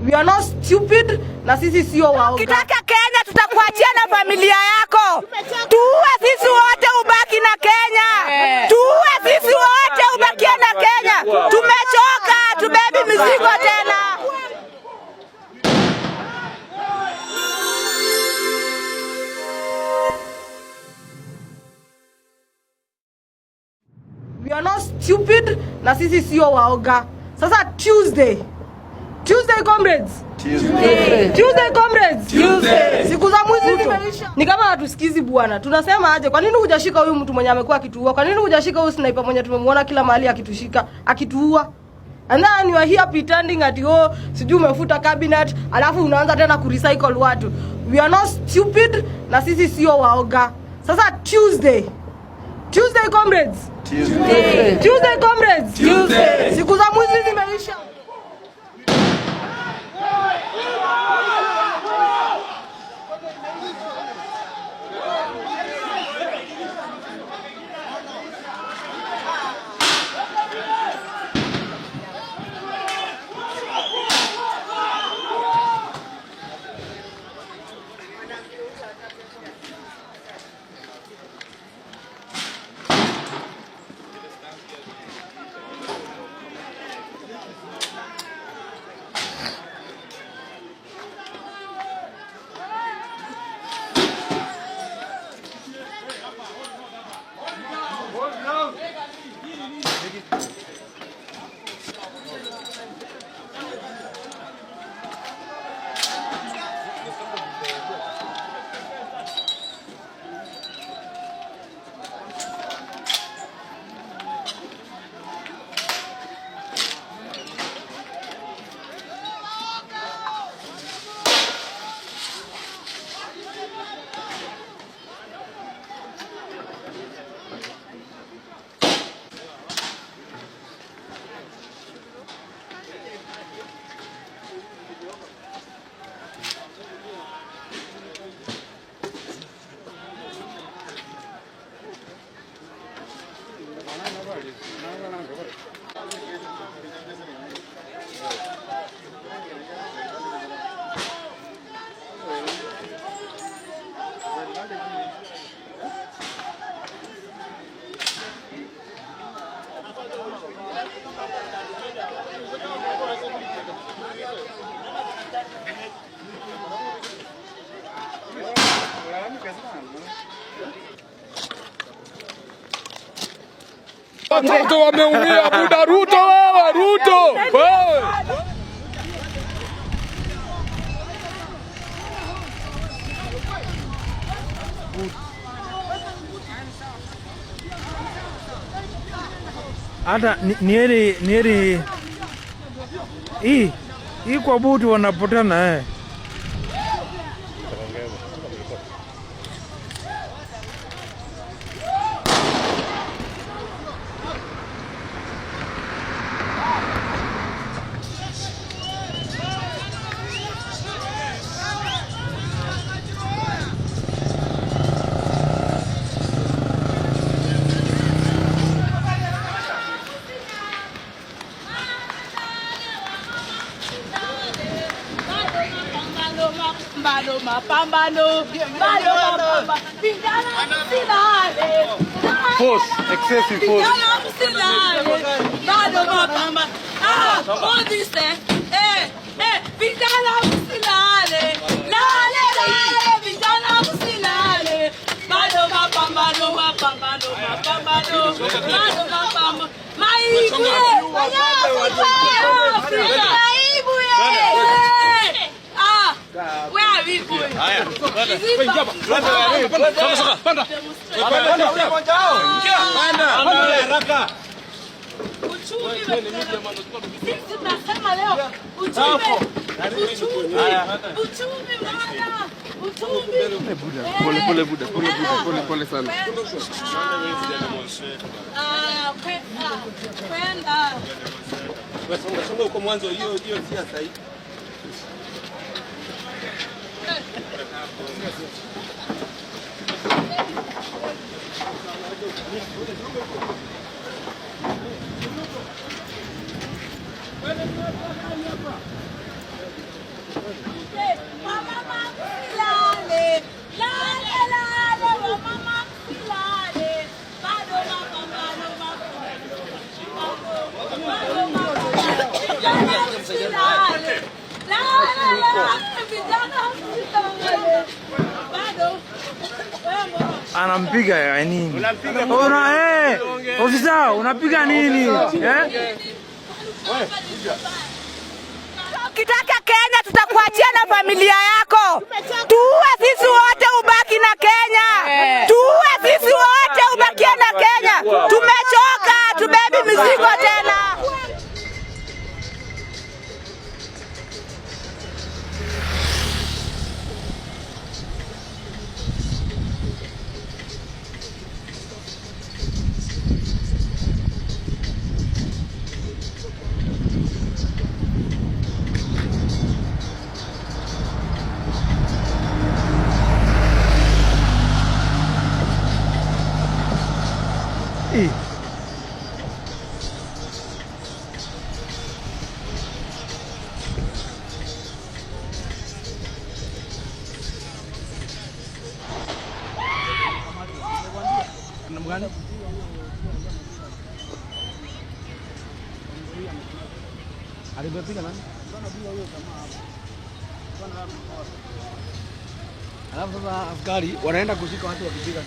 We are not stupid na sisi sio waoga. Ukitaka Kenya tutakuachia na familia yako. Tuue sisi wote ubaki na Kenya. Tuue sisi wote ubakie na Kenya. Tumechoka, hatubebi mizigo tena. We are not stupid na sisi sio waoga. Sasa Tuesday. Tuesday, comrades. Tuesday. Tuesday, comrades. Tuesday. Siku za mwizi zimeisha. Ni kama hatusikizi bwana. Tunasema aje? Kwa nini hujashika huyu mtu mwenye amekuwa akituua? Kwa nini hujashika huyu sniper mwenye tumemuona kila mahali akitushika, akituua? And then you are here pretending ati, oh, sijui umefuta cabinet, alafu unaanza tena kurecycle watu. We are not stupid na sisi sio waoga. Sasa Tuesday. Tuesday, comrades. Tuesday. Tuesday, comrades. Tuesday. Siku za mwizi zimeisha. Watoto wameumia. Buda, Ruto wewe, Ruto wewe. Hata ni heri hii hii kwa buti wanapotana eh. Bado mapambano, bado mapambano. Vijana msilale. Force, excessive force. Vijana msilale. Bado mapambano. Ah, all this eh. Eh, eh, vijana msilale. Lale, lale, vijana msilale. Bado mapambano, mapambano, mapambano. Bado mapambano. Maibu ye. Afrika. Maibu ye. Ah, where are we going? Is it back to Uchumi? Sisi tunasema leo uchumi, uchumi, uchumi bwana, uchumi. Pole pole buda, pole buda, pole pole sana. Ah, kwenda. Songa songa huko mwanzo, hiyo hiyo si sahihi. Anampiga ya nini? Una ofisa unapiga nini? Eh? Ukitaka Kenya tutakuachia na familia yako. Tuue sisi wote ubaki na Kenya. Tuue sisi wote ubakie na Kenya. Tumechoka, tubebi mizigo tena. Hii. Alafu sasa askari wanaenda kushika watu wakipiga.